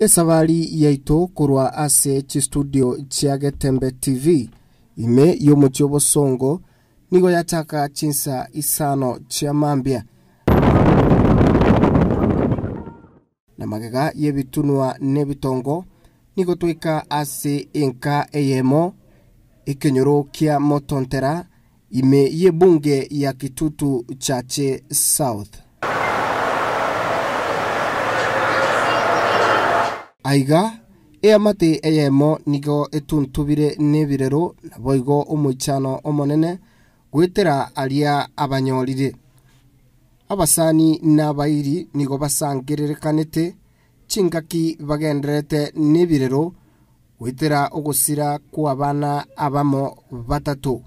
Esabari yaito korwa ase chistudio chia Getembe TV ime y'omochie o Bosongo nigo yachaka chinsa isano chia mambia. Na magega y'ebitunwa nebitongo nigo twaika ase enka eyemo, ekenyoro kia Motontera, ime y'ebunge ya Kitutu Chache South. Aiga, eamate eyemo nigo etuntubire nebirero, naboigo omoichano omonene goetera aria abanyorire. Abasani na abairi nigo basangererekanete chingaki bagendererete nebirero goetera ogosira kw'abana abamo batato.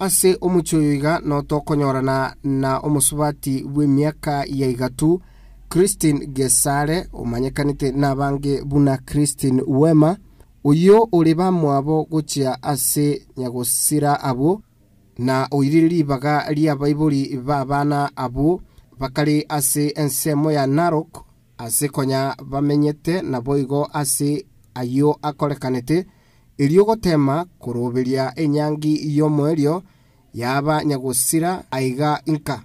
Ase omochie oyo iga notokonyorana na omosubati bw'emiaka ya igatu, Christine Gesare, omanyekanete nabange buna Christine Wema, oyio ore bamwabo gochia ase nyagosira abwo, na oirire ribaga ri'abaibori b'abana abwo bakare ase ensemo ya Narok, ase konya bamenyete naboigo ase ayio akorekanete, erio goteema koroberia enyangi y'omoerio y'aba nyagosira aiga inka.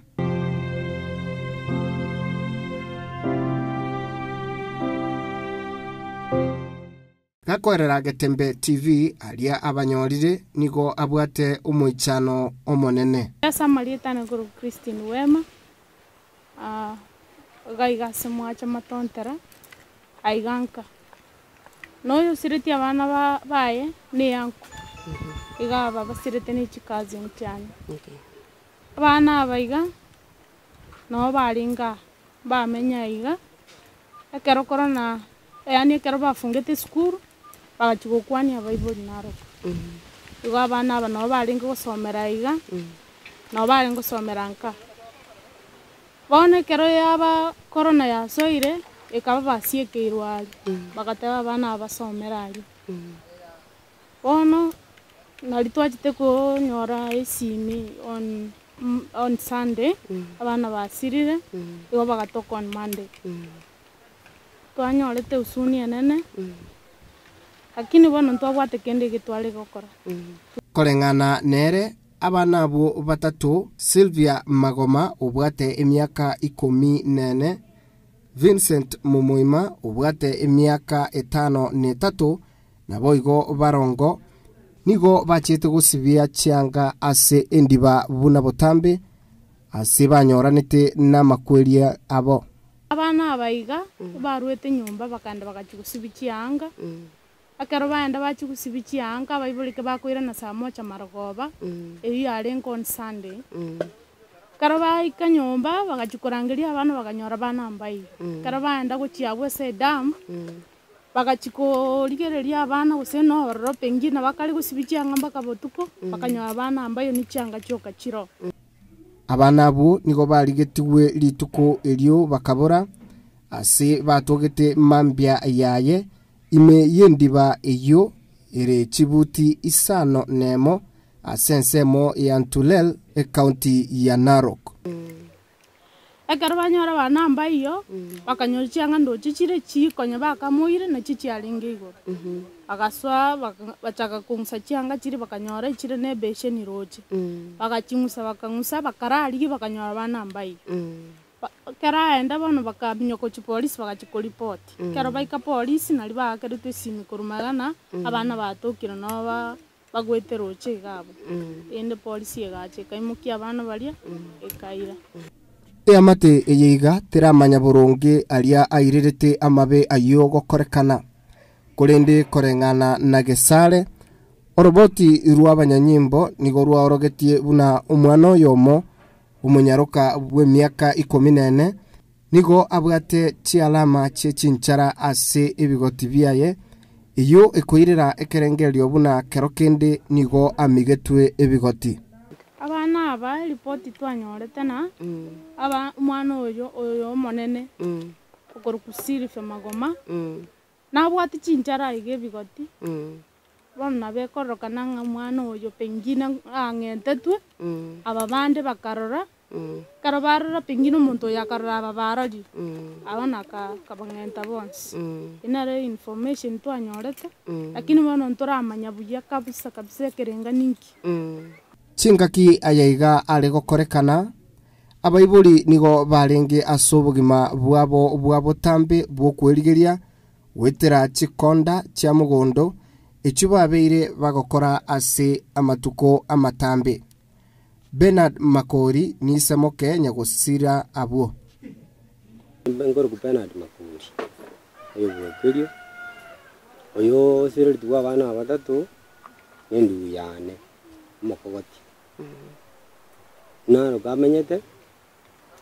Gakoerera Getembe TV aria abanyorire nigo abwate omoichano omonene. Ase amarieta ane korwa Christine Wema, iga iga ase mwacha matontera, aiga nka. Na oyosiretie abana ba baye neyanko, iga aba basirete ne chicousin chiane. Abana aba iga, nabo barenge aa, bamenya aiga, ekero korona yaani ekero bafungete esukuru, bagachia gokwania abaibori Narok. Igo abana aba nabo barenge gosomera aiga, nabo barenge gosomera nka. Bono ekero yaba korona yasoire, ekaba basiekeirwe aria, bagateba abana aba basomere aria. Bono, nari twachete konyora esimi on on Sunday, abana basirire, igo bagatoka on Monday. Twanyorete husuni enene, lakini bono ntwabwate kende eke tware gokora. Koreng'ana nere, abana abwo batato, Sylvia Magoma obwate emiaka ikomi nene, Vincent Momoima obwate emiaka etano na etato, Naboigo barongo nigo bachete gosibia chianga ase endiba buna botambe, ase banyoranete namakweria abo. Abana aba iga barwete nyomba bakaenda bagachia gosibia chianga. Ekero baenda bachia gosibia chianga, abaibori ekero bakoirana saa moja marogoba, eyio yarenge on Sunday, ekero baika nyomba bagachia korangeria abana bakanyora abana mbaiyo. Ekero baenda gochia abwo ase edamu, Bagachia korigereria abana gose nororo pengine bakare gosibia chianga mpaka botuko, bakanyora abana mbayo ne chianga chioka chiroo. Abana abwo nigo barigetigwe rituko erio bakabora, ase batogete mambia yaye, ime y'endiba eyio ere chibuti isano nemo, ase ensemo ya Ntulel, ecounty ya Narok. Ekero banyora abana mbaiyo, bakanyora chianga ndoche chire chikonya bakamoire nachio chiarenge igoro. Bagasoa baka bachaka kong'usa chianga chiria bakanyora echire na ebesheni roche. Bagaching'usa bakang'usa bakararigia bakanyora abana mbaiyo. Ba ekero aenda bono bakaminyoka gochia polisi bagachia koripoti. Ekero baika polisi naria baakeretwe esimi korwa magana, abana batokire nabo ba. Bagwete roche iga abwo. Rende polisi egacha ekaimokia abana baria, ekaira. Eamate eye iga teramanya boronge aria airerete amabe ayio gokorekana. Korende koreng'ana na Gesare, oroboti rw'abanyanyimbo nigo rwaorogetie buna omwana oyomo omonyaroka bw'emiaka ikomi nene nigo abwate chialama chie chinchara ase ebigoti biaye. Eyio ekoirera ekerengererio buna kero kende nigo amigetwe ebigoti. Abana aba eripoti twanyorete na aba omwana oyo oyo omonene okorokwa Silvia Magoma, nabwate chinchara iga ebigoti, bono nabo ekororokana ng'a omwana oyo pengine ang'entetwe, aba bande bakarora, Ekero barora pengine omonto oyo akarora aba barorire, aba nakabang'enta bonsi. Eye nero information twanyorete, lakini bono ntoramanya buya kabisa kabisa ekerenga ninki. Chingaki aya iga are gokorekana, abaibori nigo barenge ase obogima bwabo bwa botambe bw'okwerigeria goetera chikonda chia mogondo, echio babeire bagokora ase amatuko amatambe. Bernard Makori nise moke nyagosira abwo. Nkorokwa Bernard Makori, oyo bw'ekerio, oyo osireretie bwa abana batato, na endugu yane, omokogoti. Naro kamenyete,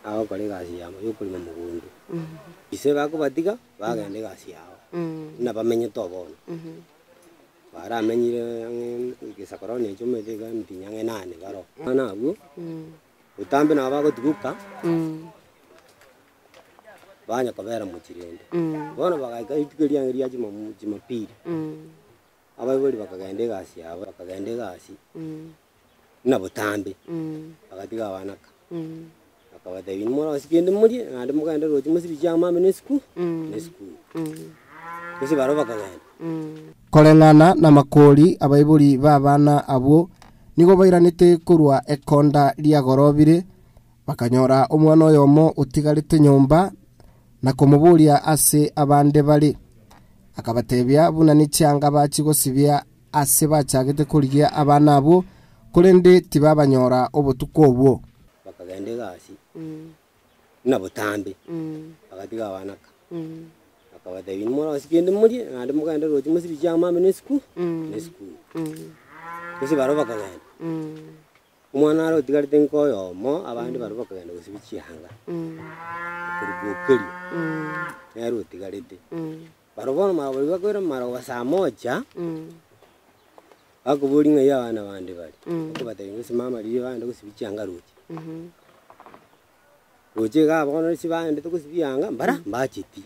agokora egasi yamo ya okorema mogondo. Ise bakobatiga, bagenda egasi yabo, buna bamenyete obono. Baramenyire ang'e egesakoroni ekio omanyete iga emetienyi ang'e nane baroo. Abana abwo, botambe nabo bagotuguka, banya kobera mochie rende. Bono bagaika rituko eria ang'e ria jumamu jumapili, abaibori bakagenda egasi yabo, bakagenda egasi, buna botambe, bagatiga abana ka. Akabatebia, Nimorosie kende morie, naende mogende roche mosibie chiamame na esukuru, na esukuru. Gose barabwo bakagenda. Koreng'ana namakori, abaibori b'abana abwo nigo bairanete korwa ekonda riagorobire, bakanyora omwana oyomo otigarete nyomba, na komoboria ase abande bare. Akabatebia buna nechianga bachia gosibia ase bachagete korigia abana abwo, korende tibabanyora obotuko obwo. Bakagenda egasi buna botambe, bagatiga abana ka. Akabatebia, Nimorosie kende morie, naende mogende roche mosibie chiamame na esukuru, na esukuru. Gose barabwo bakagenda. Omwana are otigarete nka oyomo, abande barabwo bakagenda gosibia chianga, okorokwa Okerio, nere otigarete. Barabwo bono mara bakoira mara saa moja, Bakoboria ng'ai abana bande bare, okobatebia gose mama riria bagende gosibia chianga roche. Roche igaa bono ase bagendete gosibia anga mbara mbacheti,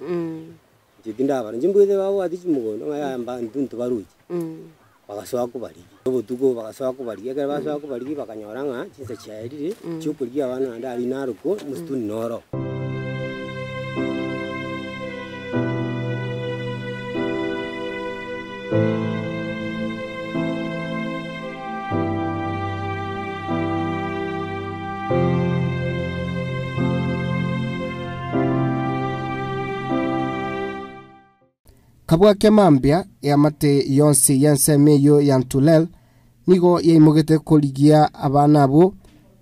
inche tindabara inche mbwete babwate chimogondo ng'a yaya mba intwe ntobarochi. Bagasoa kobarigia, obotuko bagasoa kobarigia, ekero basoa kobarigia bakanyora ng'a chinsa chiaerire chiokorigia abana naende aria narokwo omosituni noro. Kabwake mambia, eamate yonsi y'ensemo eyio ya Ntulel nigo yaimogete korigia abana abwo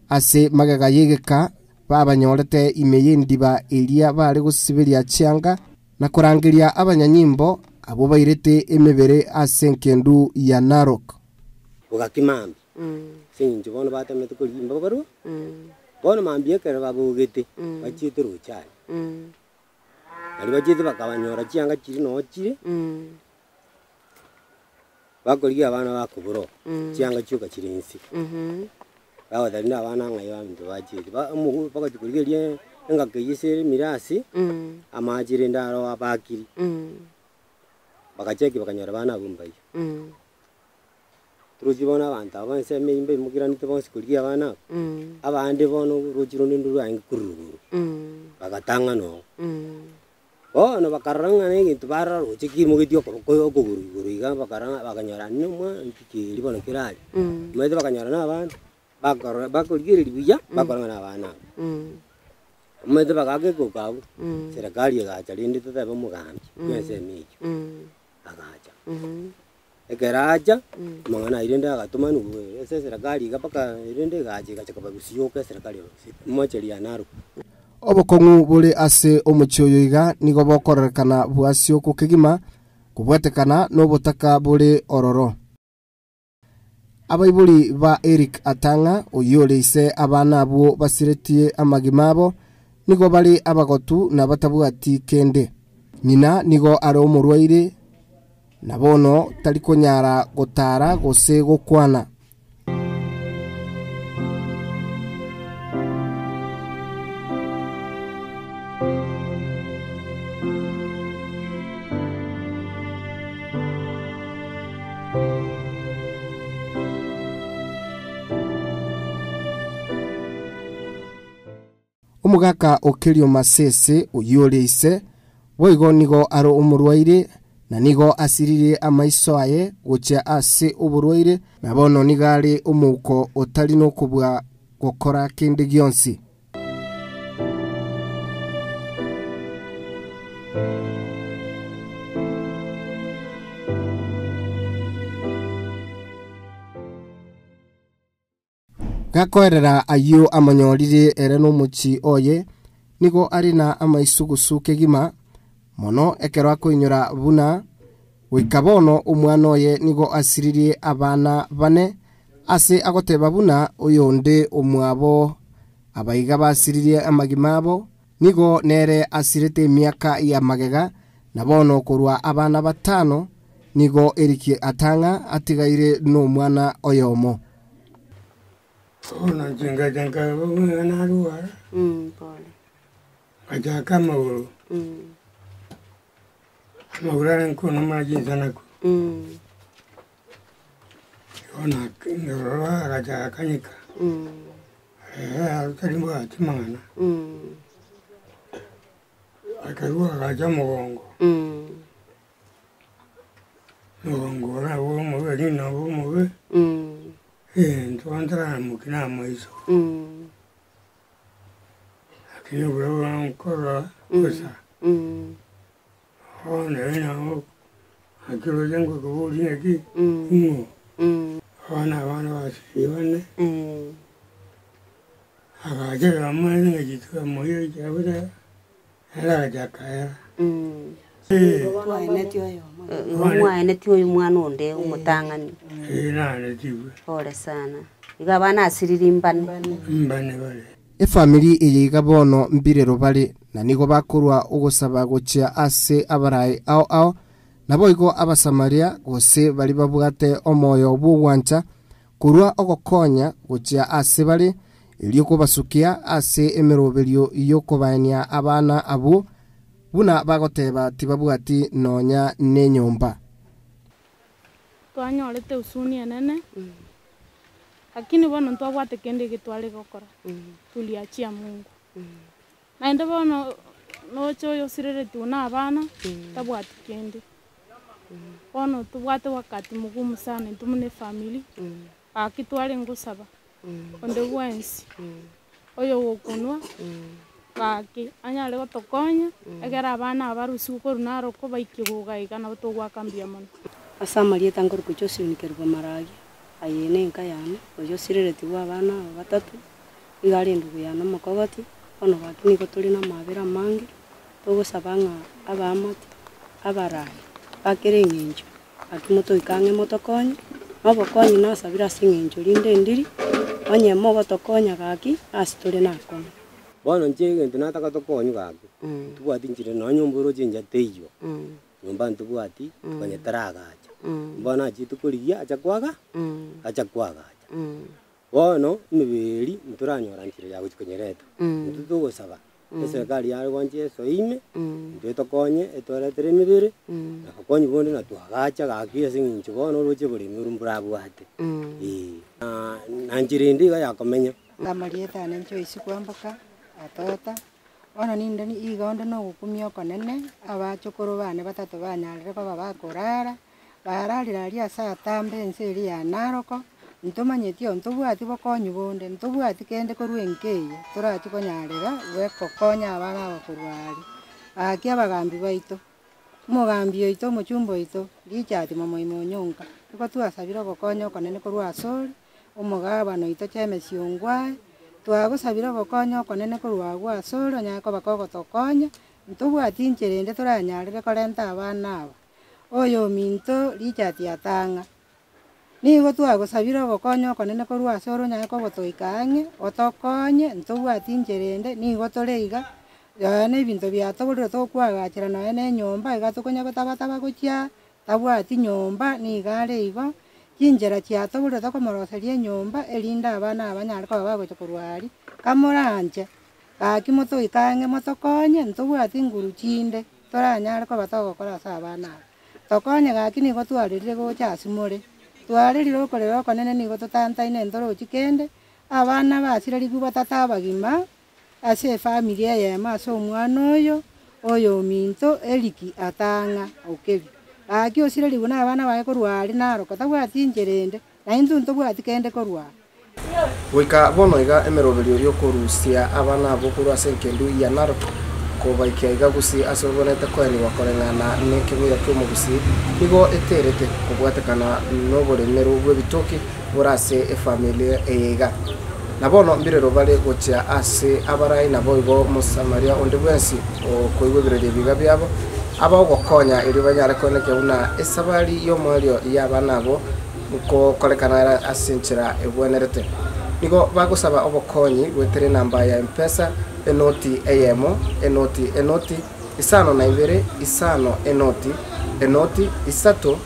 ase magega y'egeka babanyorete ime y'endiba eria bare gosiberia chianga na korangeria abanyanyimbo abwo bairete emebere ase engendu ya Narok. Bogaki mambia, ase eng'encho bono batemete korigia mbabarue, bono mambia ekero babogete, bachiete roche aria. Nario bachiete bakabanyora chianga chiria noo chire, bakorigia abana bakobora oo, chianga chioka chire inse. Bagotebi na abana ng'ai abanto bachiete, ba omogu bagachia korigereria engaki eyio ase ere emirasi, amache rende aro abakiri, bagacheki bakanyora abana abwo mbaiyo. Torochi bono abanto aba ensemo eyio mbaimokeranete bonsi korigia abana aba, abande bono oroche ronde ndorwarenge korwa rogoro, bagatang'ana oo. Bono bakarora ng'a negento barora roche kimogetie okoboko okogoro igoro iga bakarora ng'a bakanyora aria nomwana nki keria bono kere aria. Omanyete bakanyora na abana, bakarora bakorigereria buya, bakarora ng'a na abana aba. Omanyete bagaaka ekoko abwo, serikali egacha rende totebe omogambi bwa ensemo eyio, agacha. Ekero acha, amang'ana ayio rende agatomanwa ase eserekari iga mpaka rende egacha egacha kobagusia yoka eserekari yonsi, mocheri ya Narok. Obokong'u bore ase omochie oyo iga nigo bokororekana bwasiokwa kegima kobwatekana nobotaka bore ororo. Abaibori ba Eric Atang'a, oyio ore ise abana abwo basiretie amagima abo, nigo bare abagotu na batabwati kende. Ng'ina nigo are omorwaire. Na bono tari konyara gotara gose gokwana. Omogaka o Kerio Masese oyio ore ise, boigo nigo are omorwaire, na nigo asiririe amaiso aye gochia ase oborwaire, na bono nigo are omouko otari nokobua gokora kende gionsi. Gakoerera ayio amonyorire ere nomochie oye, nigo are na amaisugusu kegima mono ekero akoinyora buna goika bono omwana oye nigo asiririe abana bane, ase agoteba buna oyonde omwabo abaiga basiririe amagima abo, nigo nere asirete emiaka ya magega, na bono korwa abana batano nigo erikie atang'a atigaire nomwana oyomo. Bono inche ngacha nkaba buna narwara, Pole. ngachaka amagoro, amagoro are nkonoma chinsanako. Igo ndarora agacha akanyeka, tari mbwati mang'ana. Akarua agacha omogongo, omogongo ore nabwo omobe, rinago omobe, ntwantaramokia na amaiso. Lakini obura bwankorora bosa. Bono ere nabo akiroche ngokoboria ng'aki, ng'o abana abana basiri bane, agacha oyomo ng'achituka moyo chiabete, ere agacha akaera. Omwaeneti oyo omwana onde omotang'ani. Naanetiwe. Pole sana. Iga abana asiriri mbane. Mbane bare. Efamiri eye iga bono mbirero bare, na nigo bakorwa ogosaba gochia ase abarai ao ao, naboigo Abasamaria gose bari babwate omoyo bw'ogwancha korwa ogokonya gochia ase bare, erio kobasukia ase emeroberio y'okobaenia abana abwo buna bagoteba tibabwati nonya nenyomba. Twanyorete usuni enene, lakini bono ntwabwate kende getware gokora, tuliachia Mungu. Naende bono noche oyo osireretiwe na abana, tabwati kende. Bono tobwate wakati mugumu sana intwe buna efamiri, gaki tware ngosaba, onde bwensi, oyo ogokunwa, gaki anyare gotokonya, egere abana aba barusiwe korwa naroko baike goga iga nabo togwaka mbuya mono. Ase amarieta nkorokwa Josephine Kerubo Maragi, aye na enka yane, oyo osireretiwe abana aba batato, iga are endugu yane omokogoti, bono gaki nigo tore na amabera amange, togosaba ng'a abaamate, abarai, bakere eng'encho, gaki motoika ang'e motokonye, na obokonyi nasabire ase eng'encho rinde ndiri, onye mogotokonya gaki, ase tore nakong'u. Bono inche egento nataka tokonywa gaki, ntobwati nchire nonya nyomba oroche inche teiyo, nyomba ntobwati, konya taragacha. Bono achiete korigia acha kwaga, acha kwagacha. Bono emeberi ntoranyora nchire ya gochia konyereta. Intwe togosaba, eserikali yare gwancha esoime, intwe etokonye, etoretere emebere, na bokonyi bonde natwagacha gaki ase eng'encho bono oroche oboremi oria mborabwate. Na nchera ende iga yakomenya. Amarieta ane Joyce Kwamboka, atota, bono ninde iga onde na ogokumia okonene, abachokoro bane batato banyarire koba bakorara, bararire aria ase atambe ense eria ya Naroko, ntomanyeti oo ntobwati bokonyi bonde, ntobwati kende korwa enka eye, torachi konyarera bwekokonya abana aba korwa aria. Gaki abagambi baito, omogambi oito omochumba oito, Richard Momoima Onyonka, nigo twasabire obokonyi okonene korwa ase ore, omogabana oito James Ongwae, twagosabire obokonyi okonene korwa agwo ase ore, onyare koba kogotokonya, ntobwati nchera ende toranyarire korenta abana aba. Oyo ominto Richard atang'a, nigo twagosabire obokonyi okonene korwa ase ore onyare kogotoika ang'e, otokonye, ntobwati nchera ende, nigo tore iga, nonya na ebinto biatoborire tokwagachera nonya na enyomba iga tokonya gotabataba gochia, Tabwati nyomba, nigo are igo, chinchera chiatoborire tokomoroseria enyomba, erinde abana aba banyare koba bagocha korwa aria, kamoranche, gaki motoike ang'e motokonye, ntobwati nguru chinde, toranyare koba togokora ase abana aba. Tokonye gaki nigo twarerire gocha ase more, twarerire okorera okonene nigo totantaine ntorochi kende, abana basirerigwe batato abagima, ase efamiri eyemo ase omwana oyo, oyo ominto Erick atang'a okebi. Gaki osirerigwe na abana baye korwa aria Narok, tabwati inchera ende, na intwe ntobwati kende korwa aa. Goika bono iga emeroberio y'okorusia abana abwo korwa ase engendu ya Narok kobaikia iga gusii ase obonete koenigwa koreng'ana nekemira ki'omogusii nigo eterete kobwatekana noboremeru bw'ebitoki bore ase efamiri eye iga. Na bono mbirero bare gochia ase abarai naboigo Mosamaria onde bwensi okoigwa ebirorio ebiga biabo, abaogokonya erio banyare koenekia buna esabari y'omoerio y'abana abwo nkokorekana ere ase enchera egwenerete. Nigo bagosaba obokonyi goetera enamba ya M-Pesa, enoti eyemo, enoti enoti, isano na ibere, isano enoti, enoti, isato,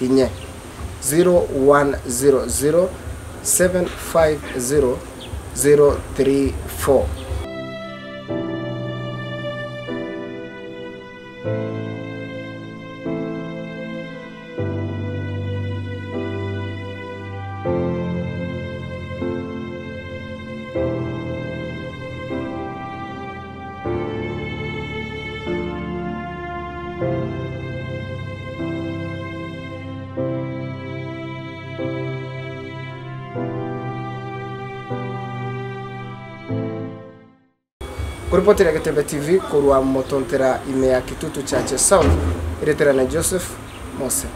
inye, 0100 750 034. Koripotera Getembe TV korwa Motontera ime ya Kitutu Chache South, ereterane Joseph Mose.